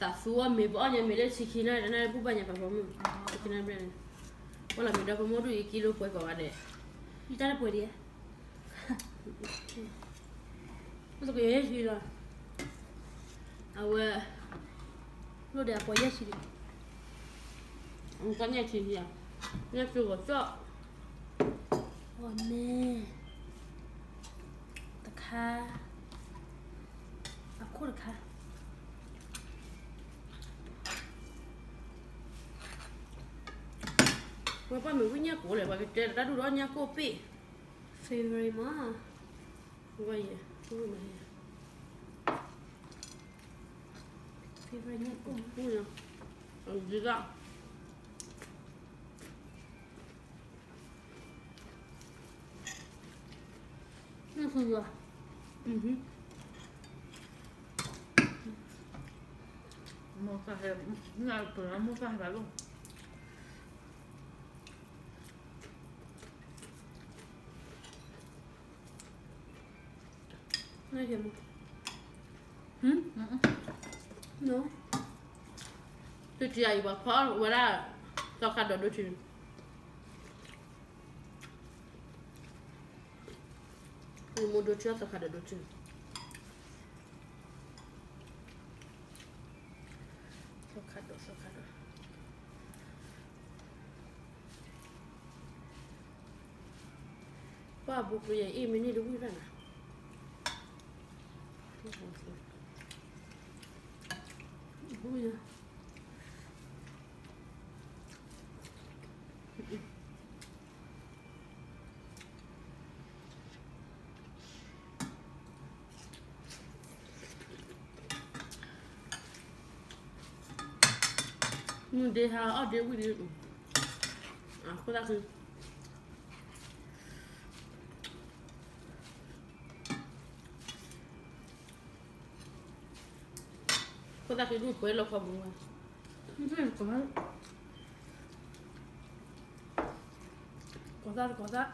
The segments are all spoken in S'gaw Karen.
သူအီၣ်မ့ၤ ပအီၣ်ညါမ့ၤလၢဆံခံနၣ်ရံၣ် တနၣ်ရံၣ်ပူၤဘၣ်ညါ ပှၤဖိမုၣ် ဆံခံနၣ်ရံၣ်ဘျဲၣ်န့ၣ်, ပှၤလီၤမ့ၤဒီဖိမုၣ်ဒူၣ်အံၤ ကံလိပှဲၤကိးဂၤဒဲး, ယတၢ်တပှဲၤဒံးဧါ, ပသကယဲၢ်ဆံလီၤ, အဝဲ လိၣ်ဒီးအပှဲၤယဲၢ်ဆံလံ, ကညၣ်ဆံဆံဧါ, ညၣ်ဆံဂီၤကၠီၣ်, ဂီၤမဲ တခါ, အခိၣ်တခါ, ဝဲပှၤမ့ၢ်ဝံၣ်ညၣ်ကိၣ်လဲၣ် ပှၤကတဲတၢ်ဒူၣ်ဒီးညၣ်ကိၣ်ပ့ၢ်, favorite မး, ဝဲယဲ, favorite ညၣ်ကိၣ်, ဒ်သိး မိၢ်သၣ်ဟဲ, မိၢ်သၣ်ဟဲဘၣ်လိၣ်, တထံၣ်အံၤပှၤဖီဝဲဒၣ် သီခါဒီးဒိထံန့ၣ်, မိၢ်ဒိထံအီၤ သီခါဒီးဒိထံန့ၣ်, သီခါဒီး သီခါဒီး ပှၤဘိကျိၤယဲအ့ၣ်မ့ၢ်န့ၢ်တဝံၣ်ဘၣ်နၤ, မုၢ်ဒ့ဟါအီၣ်ဒ့ဝံၣ်ဒ့, အဃိသတး အဃိသတးက့ၤဒူၣ်ပှဲၤလီၤခီပူၤဝဲ, ကိးသၣ်တကိးသၣ်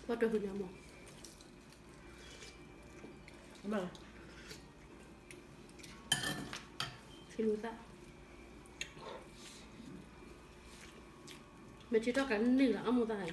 ပှၤတဟူညါမး, ထံလူၤသၣ်, မ့ၢ်ထံထီၣ်ကနံၣ်လီၤ အမိၢ်သၣ်ဟဲ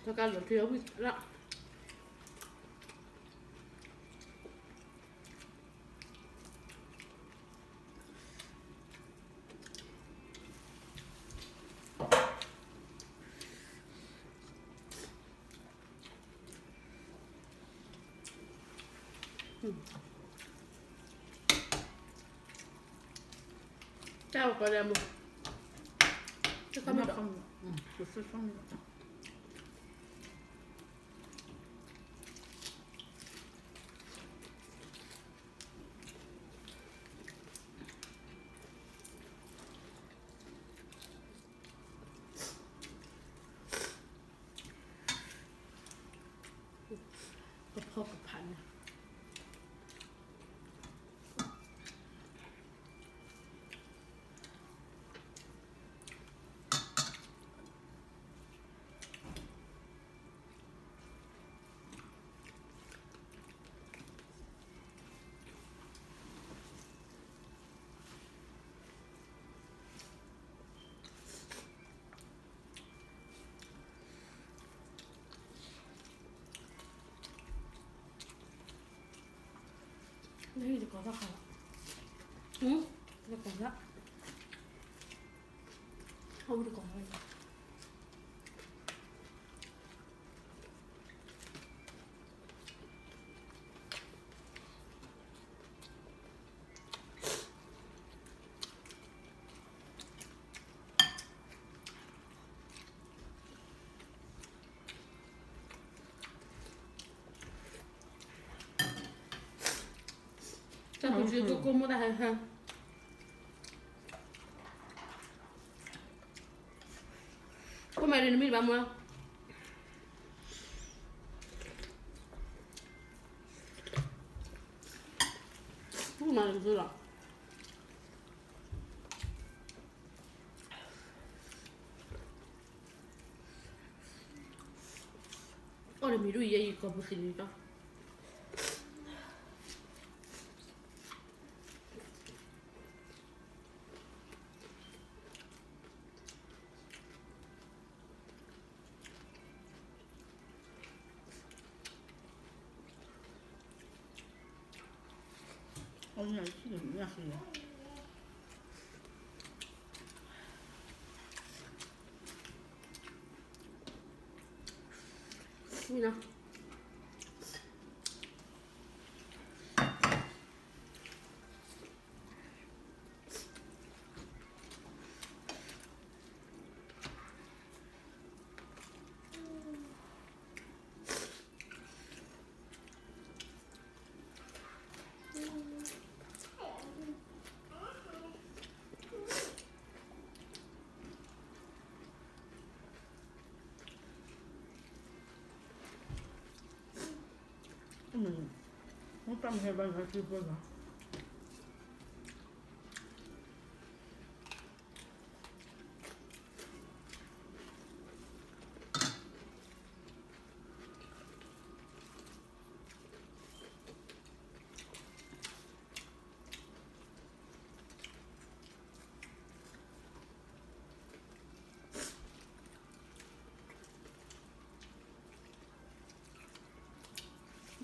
တၢ်ကလီၤထံအဝံၣ်လီၤ. တၢ်အိၣ်ကီးလၢမူ, တခီမ့ၢ်ဒီး ကဖီကဖးန့ၣ် တၢ်အိၣ်ကီးလၢမူ, တကိးသၣ်ခါလီၤ, တကိးသၣ်, အဝံတကိးသၣ်, တၢ်ကူၣ်က့ၤကိၢ်ကိၢ်မိၢ်တၢ်ဟဲဟဲ, ကိၢ်မးဒ်နမ့ၢ်တဘၣ်မူလီၤ, မၤလၢသုလီၤ. အီၣ်တမံၤဒ်အံၤ ယဲယကီၢ်ပူၤသ့ၣ်န့ၣ်ဒီး, အီၣ်ညၣ်ဆံးညၣ်ဆံးလီၤ.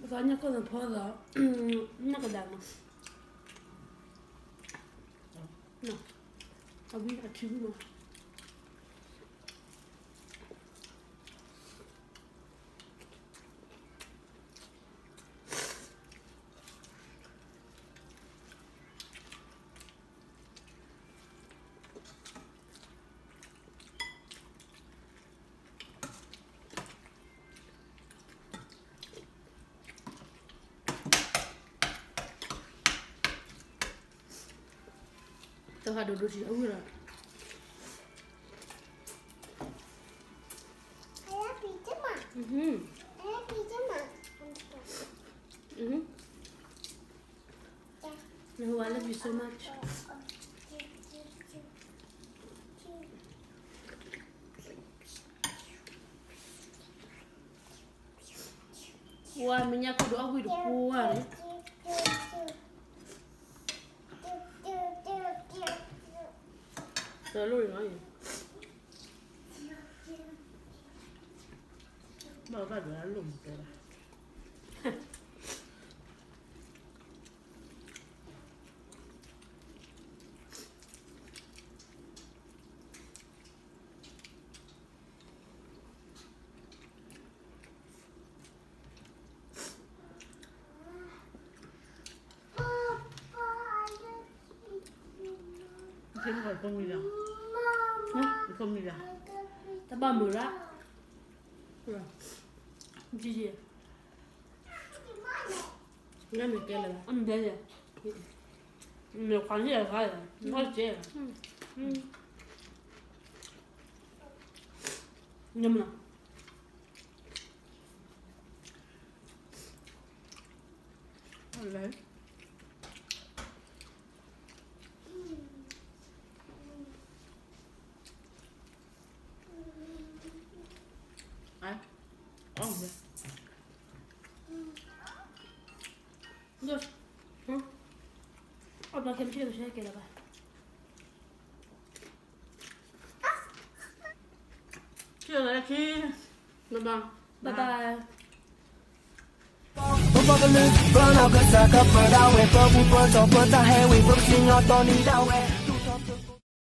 ပသးညၣ်ကီၢ်သးဖီသး, ညၣ်ကဒါမး, အဝံအထံဝံမး. တၢ်ဟးဒိၣ်ဒိၣ်ထံအဝံၤလီၤ. ပှၤမဲာ်ညါခိၣ်ဒိၣ်အဝံၣ်တပူၤဝဲန့ၣ်, တလိၣ်လီၤ, ဘၣ်ဘၣ်ဒီးအလိၣ်မတဲဘၣ်. တဘၣ်မုာ်ရၣ်, နမ့ၢ်ကဲလၢၤ, မ့ၢ်ခွါန့ၣ်ခါ, နမ့ၢ် လဲၣ်, အီၣ်ဘျီခဲမုၢ်ဆ့ၣ်ကဲလၢၤဘၣ်. ဘၣ်ဘၣ်. ပကလုာ် ပနီၢ်ကစၢ်ကပၢၤဒၣ်ဝဲ ပပူၤပတီၢ်ပတၢ်ဟဲဝံၤ ပကစံၣ်ညီၣ်တီၢ်န့ၢ်ဒၣ်ဝဲ